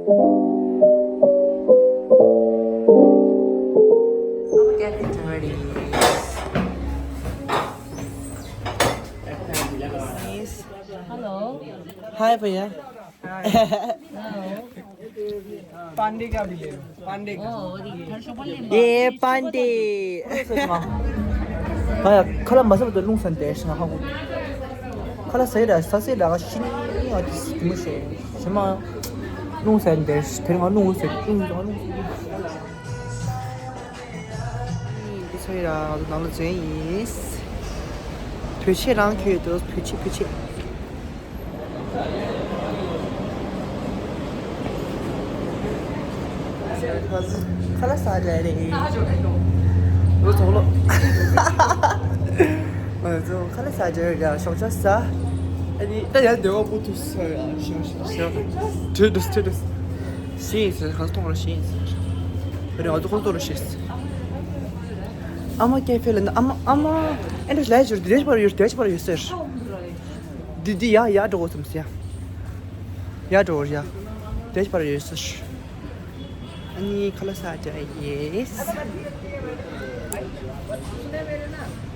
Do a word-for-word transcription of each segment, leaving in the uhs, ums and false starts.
Get it ready. Hello. Hi भैया. Hello. पांडे का भी ले लो, पांडे का। ये पांडे. ཁ་ལག་མ་ཟ་བར་དུ་རླུང་ཟ་འདྲ་ཞིག་ཧ་གོ། ཁ་ལག་ཟ་ཡི་ར་ཟ་ཟེར་ར་ཤི་ནི་ཨ་ཏི་སི་མོ་ཤེ་ཤི་མ་རླུང་ཟ་འདྲ་ཞིག་དེར་ང་རླུང་ཟ་རླུང་ཟ་རླུང་ཟ། འདི་ཚོ་ཡི་ར་ང་ཚོ་ནང་ལ་འཛུལ་ཡིན། བོད་ཆས་རང་གྱོན་ཡོད་འདུག་བོད་ཆས་བོད་ཆས། ཁ་ལག་ཟ་འདྲ་རེད། ལོ་ཚོགས་ལོ། ང་ཚོ་ཁ་ལག་ཟ་འདྲ་རེད། ཞོགས་ཇ་ཟ། ཨ་ནི་ད་ཡར་སྡེ་བ་པོ་དུ་ཟ་ཡ་ཞོགས་ཞོགས་ཞོགས། ཁྲོས་འདུག་ཁྲོས་འདུག་ཤེས་ཟེར་ཁ་ཐོང་ར་ཤེས་ཟེར། རེད་ང་ཚོ་ཁོང་ཚོ་ར་ཤེས་ཟེར། ཨ་མ་ཀེ་ཧྥེ་ལ་ན་ཨ་མ་ཨ་མ་ཨེ་འདྲ་ལས་ཞོར་དེ་རེད་པར་ཡོད་དེ་རེད་པར་ཡོད་ཟེར། འདི་འདི་ཡ་ཡ་འགྲོ་གོ་སམ་སི་ཡ། ཡ་འགྲོ་ཡ། དེ་པར་ཡོད་སུ་ཤི། ཨ་ནི་ཁ་ལག་ཟ་ཅ་ཡེས།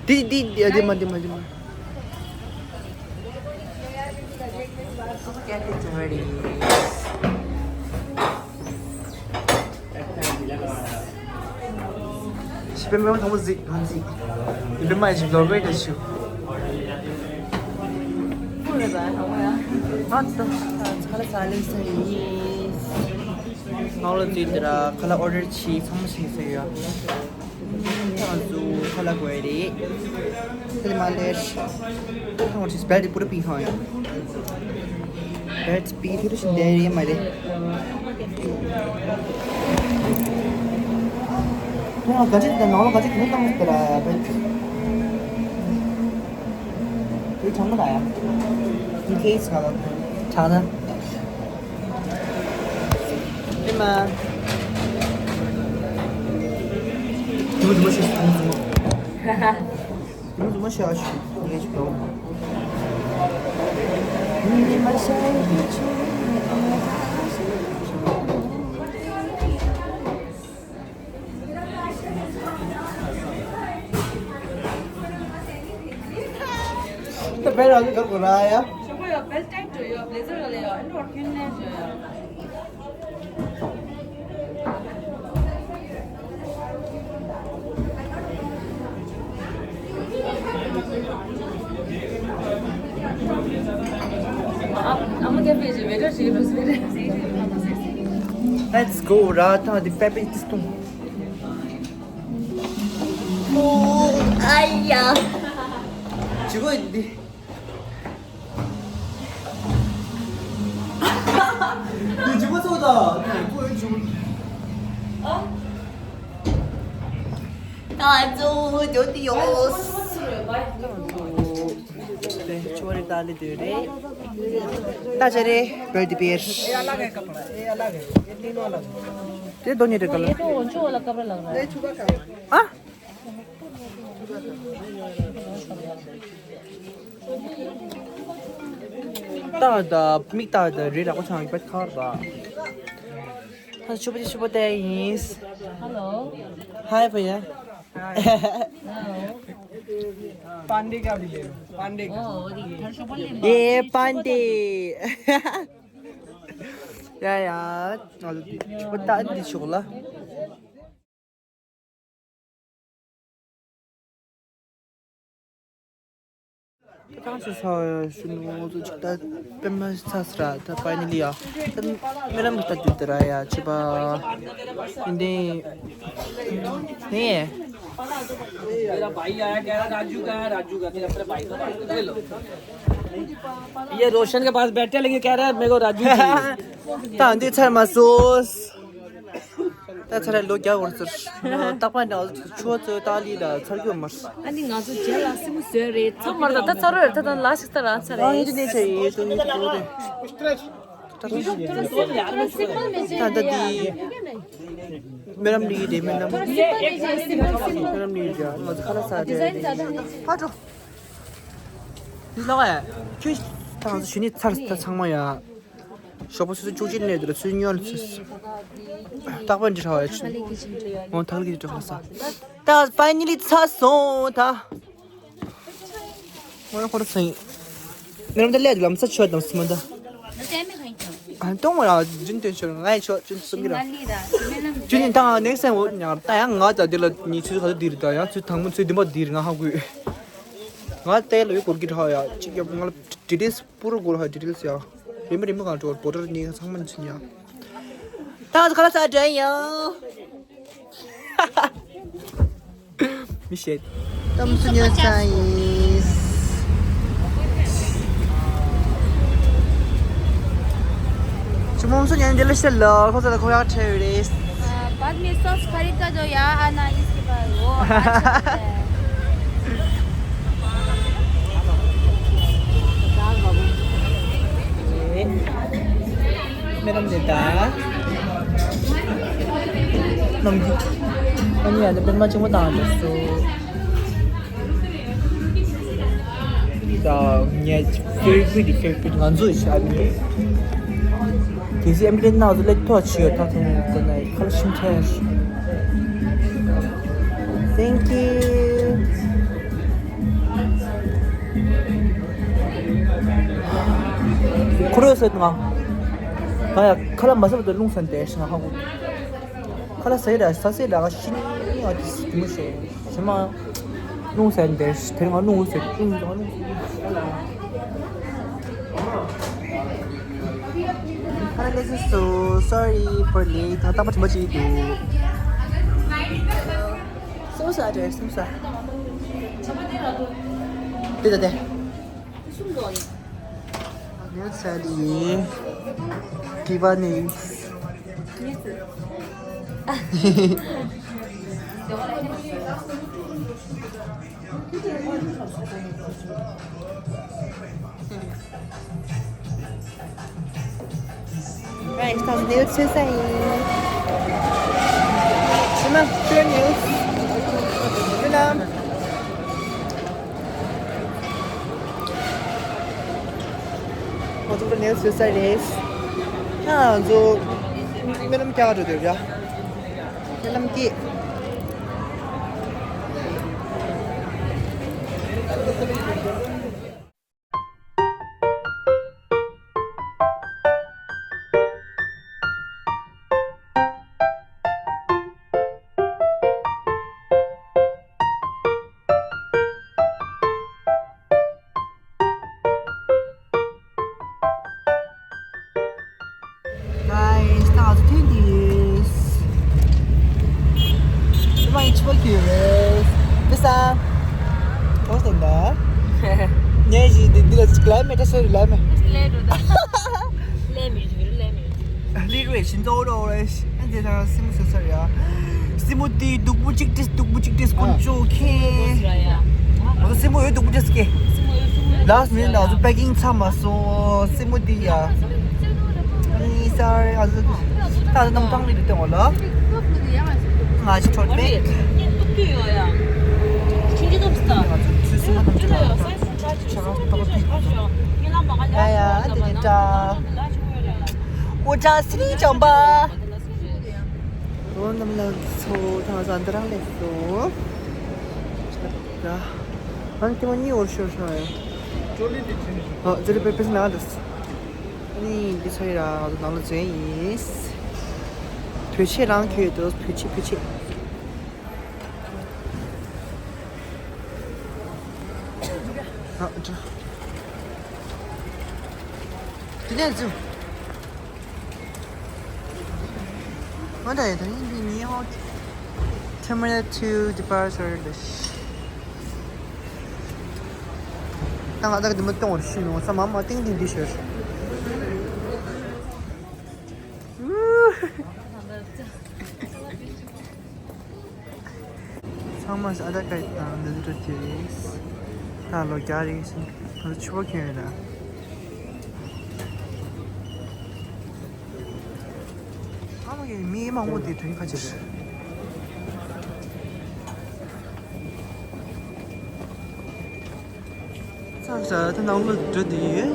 འདི་འདི་འདི་འདི་མ་འདི་མ་འདི་མ། Get it ready. ཤི་པེ་མེ་ཐོང་ཟི་ཐོང་ཟི། ཡི་པེ་མ་ཞིག་ལོ་གོས་ཏེ་ཤུ། ཨ་ཏོ། ཁ་ལག་ཟ་ལེ་ཟ་ཡིན། ནང་ལ་འཛུལ་ཏེ་ར་ཁ་ལག་ཨོ་ཌར་བྱས་ཚང་མ་ཞིག་ཟ་ཡོད། ང་ཚོ་ཁ་ལག་དགོས་རེད། དེ་མ་ལས་ཁོང་ཚོས་བེལ་ཊི་པུ་ར་པི་ཧང་ཡོད། བེལ་ཊི་པི་ཐུ་རུ་ཤིན་དེ་རེད་མ་རེད། ཁོང་ག་ཅིག་དང་ནང་ལ་ག་ཅིག་གིན་བཏང་ཟེར་ར་བེལ་ཊི། དེ་གྲང་མོ་ལ་ཡ། ཨིན་ཁེ་སི་ག་ལ་གྲང་ན། ཨེ་མ། དུ་མ་དུ་མ་ཤི་སུ་དུ་མ། དུ་མ་དུ་མ་ཤི་ཨ་ཤི། དུ་མ་དུ་མ་ཤི་ཨ་ཤི། ད་བེལ་རང་གི་གར་གོ་ར་ཡ། ཞོགས་པ་ཡོད། བེལ་ཊི་ཊའིཊ་ཡོད། བེལ་ཊི་ཊའིཊ་ཡོད། ཨ་ནི་ཁྱོད་ལེན་ཞོག་ཡ། ཨ་མ་ཀེ་ཧྥེ་ཞིག་བེ་ཏྲ་ཞིག་ལུས་བེ་ཏྲ། Let's go ར་ཐང་དེ་པེ་པེ་ཏི་སྟོང་། ཨོ་ཨ་ཡ། ཇི་གོ་འདི། འདི་ཇི་གོ་ཚོགས་ད། འདི་གོ་ཡོད་ཇི་གོ། ད་ཚོ་ཇོ་ཏི་ཡོ། དེ་ཆོ་རེ་ད་ལི་དུ་རེ། ད་ཆ་རེ་བེར་དི་བེར། དེ་དོ་ཉེ་དེ་ག་ལ། ཨ། ཏག་ཏག་མིག་ཏག་ཏག་རེ་རག་པ་ཚང་པད་ཁར་ད། ད་ཆུ་པོ་ཆུ་པོ་དེ་ཡིན། Hello. Hi भैया. Hello. पांडे का भी ले लो, पांडे का। ये पांडे। या या। ཆུ་པོ་ད་འདི་ཆོག་ལ། ད་ཚོ་ཚོ་ཞུ་ནོ་ཚོ་ཅིག་ད་པད་མ་ཚ་ས་ར་ད་ཕའི་ནལ་ལི་ཡ་ད་རྨི་ལམ་གྱི་ད་དུས་ད་ར་ཡ་ཆུ་པ་ཡིན་ཏེ་ནི་ये रोशन के पास बैठे लेकिन कह रहा है मेरे को राजू चाहिए। ད་འདི་ཚར་མ་སོང་། ད་ཚར་ལོ་བརྒྱ་འོར་ཚར། རྟག་པར་ནང་ཆོ་ཚོ་ཏཱ་ལི་ལ་ཚར་གྱི་མར། ཨ་ནི་ང་ཚོ་རྗེས་ལ་སིམ་བཟོས་རེད། ཚང་མར་ད་ད་ཚར་རོ་ད་ད་ལ་ཞིག་ད་ར་ཚར་རེད། ཨ་ཡིན་ནས་ཆ་ཡིན་ཏུ་ཡིན་ཏུ་རེད། ད་ད་འདི་སྨོན་ལམ་ལི་རེད། སྨོན་ལམ་སྨོན་ལམ་ལི་རེད། ང་ཚོ་ཁ་ལག་ཟ་རེད། ཧ་ཀྲོ། འདི་ལོག་ཨེ། ཁྱོད་ད་ང་ཚོ་ཞུ་ནི་ཚར་ད་ཚང་མ་ཡ། ཞོགས་པ་སོ་སོ་བཅུ་གཅིག་ནས་དེ་ལ་ཚུར་ཉོ་ལ་ཚུར། རྟག་པར་འདི་ཧྲ་བ་ཡ་ཆུ། འོ་ཐག་གི་འདི་ཧྲ་ས། ད་ཕའི་ནལ་ལི་ཚར་སོང་ད། ངོ་ཡ་ཁོ་ར་ཚང་ཡིན། ངེད་རང་ད་ལས་དུ་ལམ་ས་ཆོད་དང་སི་མ་ད། ཨ་གཏོང་བ་ར་རྒྱུན་ཏན་ཆོད་ང་ཡི་ཆོད་རྒྱུན་སུམ་གི་ར། རྒྱུན་ནི་ད་ནེག་སན་འོ་ཉར་ད་ཡང་ང་ད་འདི་ལ་ཉི་ཚུལ་ག་ཚོད་འདིར་ད་ཡང་ཚུལ་དང་མོ་ཚུལ་འདི་མ་འདིར་ང་ཧ་གོ། ང་ལྟས་ལ་ཡོད་སྐོར་གི་ཧྲ་ཡ་གཅིག་ཡ་ང་ལ་ཌི་ཊེལ་སི་པུ་ར་སྐོར་ཧ་ཌི་ཊེལ་སི་ཡ། རིམ་པ་རིམ་པ་གང་འགྲོ་བོ་ཊར་ནི་ཚང་མ་ནི་ཆུན་ཡ། ད་ང་ཚོ་ཁ་ལག་ཟ་འགྲོ་ཡིན། མི་ཤེས། གཏམ་ཚུ་ཉོ་ས་ཡིན། ཆུ་མོང་སུ་ཉན་འདི་ལ་ཤེས་ལ་ཁོ་ཚོ་ལ་ཁོ་ཡག་ཁྲེལ་རེད། बाद में सॉस खरीद कर दो यार, आना इसके बाद। वो अच्छा होता है। མེ་རམ་ནེ་ད། ནམ་གི། ཨ་ནི་ཡ་ནི་པད་མ་ཆེན་མོ་དང་འདུག་སོ། ད་ངའི་ཕེ་ཝ་རི་ཊི་ཕེ་ཝ་རི་ཊི་ང་ཚོ་ཡི་ཤ་ནི། དེ་ཚེ་ཨེམ་ཀྲེན་ནག་ཚོ་ལེགས་ཐོག་ཆེ་ཡོད་ཐག་ཐེ་ནས་དེ་ནས་ཁ་ལ་ཤིང་ཁྲལ། Thank you. ཁོ་རོ་ཟེར་ང་། ང་ཡ་ཁ་ལ་མ་ཟ་བ་དུ་རླུང་ཟ་འདས་ཤི་ང་ཧ་གོ། ཁ་ལ་ཟས་ར་ས་སེ་ར་ག་ཤི་ནི་ང་དེ་སི་དུ་མོ་ཤེ་ཤི་མ། རླུང་ཟ་འདས་ཤི་དེ་ང་རླུང་འུ་ཟེར་རླུང་ཟ་རླུང་ཟ། ཁ་ལ་ལེ་སི་སོ་sorry for late ད་ལྟ་མ་དྲི་མ་ཅིག་འདུག་སོ་ས་རེད་སོ་ས། དེ་ད་དེ། ནེལ་སི་ཡིན། ཀི་བ་ནེལ་སི། Right, ད་ནེལ་སི་ཆེ་ས་ཡིན། ཤི་མ་ཤི་མ་ནེལ་སི། ཤི་ལམ། ང་ཚོ་ནེལ་སི་ཡོད་ས་རེད། ཨ་ང་ཚོ་སྨོན་ལམ་རྒྱག་ག་འགྲོ་འདོད་ར། སྨོན་ལམ་སྐྱེས། Guys, ད་ང་ཚོ་ཐོན་དུས། ད་མ་ཡིན་ཆུ་བ་ཁྱོད་རེད། དེ་ས། གོ་སྟོན་པ། ངས་ཞིག་འདི་འདི་ལ་ཅིག་ལབ་མེད་ད་སོ་རི་ལབ་མེད། ལས་རེད་ད། ལས་མེད་རེད་ལས་མེད། ལི་རུ་ཤིན་ཙོ་རོ་རེ་ཤི། ཨ་འདི་ད་སི་མོ་སོ་སར་ཡ། སི་མོ་དེ་སྡུག་པོ་གཅིག་དྲིས་སྡུག་པོ་གཅིག་དྲིས་དཀོན་མཆོག་མཁྱེན། ང་ཚོ་སི་མོ་ཡོད་སྡུག་པོ་དྲིས་ཀྱི། ལཱསི་མི་ནིཊ་ལ་ང་ཚོ་པེ་ཀིང་ཚར་མ་སོང་སི་མོ་དེ་ཡ། ཨ་ནི་སར་ང་ཚོ་ད་ལྟ་གནམ་ཐང་ལི་རེ་སྟོན་འོ་ལ། ང་ཞིག་འཕྲོད་པས། ང་ཚོ་ཚུལ་སི་མོ་གནམ་ཐང་ལ། ཡ་ཡ་དེ་དེ་འདྲ། འོ་ད་སི་རི་ལྗང་པ། འོ་རྣམ་ལགས་ཚོ་ད་ང་ཚོ་འདི་རང་ལས་སོ། ད་ང་ཀྱི་མ་གཉིས་འོར་ཤོར་ཤོར་ཡ། ཨ་ཅོ་ལི་པེ་པེ་སི་ན་འདུག་ཨ་ནི་འདི་ཚོ་ཡི་ར་ང་ཚོ་ནང་ལ་འཛུལ་ཡིན། བོད་ཆས་རང་གྱོན་ཡོད་འདུག་བོད་ཆས་བོད་ཆས། ཨ་ཅོ། དེ་ནས་འཛུལ། ང་འདྲ་ཡི་ད་ཡིན་པའི་ཉི་ཧོ། Terminal two departure list. ད་ང་ད་ག་དེ་མ་གཏོང་བར་ཤི་ནོ་ས་མ་མ་ཏིང་ཏིང་འདི་ཤོར། ཚང་མ་ཨ་ད་ཀ་དང་འདི་འདྲ་དེ་རེད། ད་ལོ་བརྒྱ་རེད་ཟེར། ང་ཚོ་ཕྱུ་པ་གྱོན་ཡོད་ད། ཨ་མ་གི་མི་མང་པོ་དེ་དོན་ཁ་ཅིག་རེད། ཚ་ཚ་ད་ནང་ལོ་འགྲོ་དུས།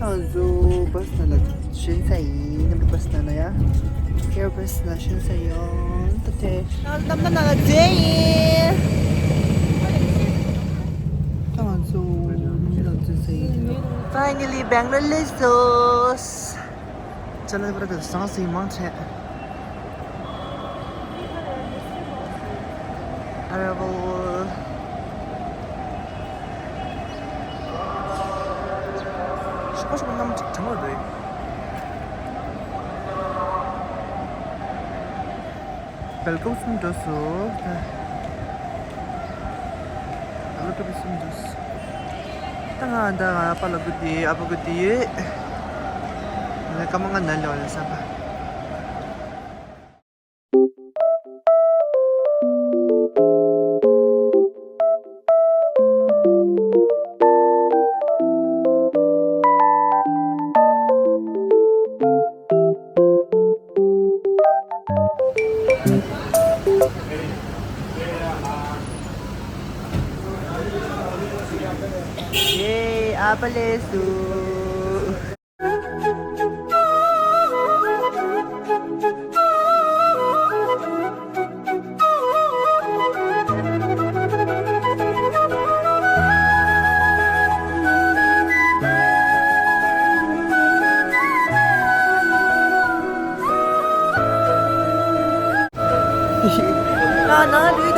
ང་ཚོ་བྷ་སི་ནང་ལ་ཞོན་ས་ཡིན། རྣམ་པ་བྷ་སི་ནང་ལ་ཡ། ཨེར་བྷ་སི་ནང་ཞོན་ས་ཡོད་ད་དེ། ང་ཚོ་རྣམ་པ་ནང་ལ་འཛུལ་ཡིན། ད་ང་ཚོ་རྣམ་པ་ནང་འཛུལ་ས་ཡིན། Finally, Bangalore ལ་སླེབས་སོང་། ཅ་ལག་པར་དུ་ཟང་ཟིང་མང་ཆེ། Arrival. ཤོག་ཤོག་རྣམ་ཅིག་གྲང་མོ་འདུག Welcome གསུམ་འགྲོ་སོ། Welcome གསུམ་འགྲོ་སོ། ད་ང་ད་ང་ཨ་ཕ་ལ་སྒུག་བསྡད། ཨ་ཕ་སྒུག་བསྡད་ཡོད། ང་སྐར་མ་ལྔ་ནང་ལོག་ལ་བསམ་པ། ཡེ། ཨ་ཕ་སླེབས་སོང་། ཡ་ན་རི།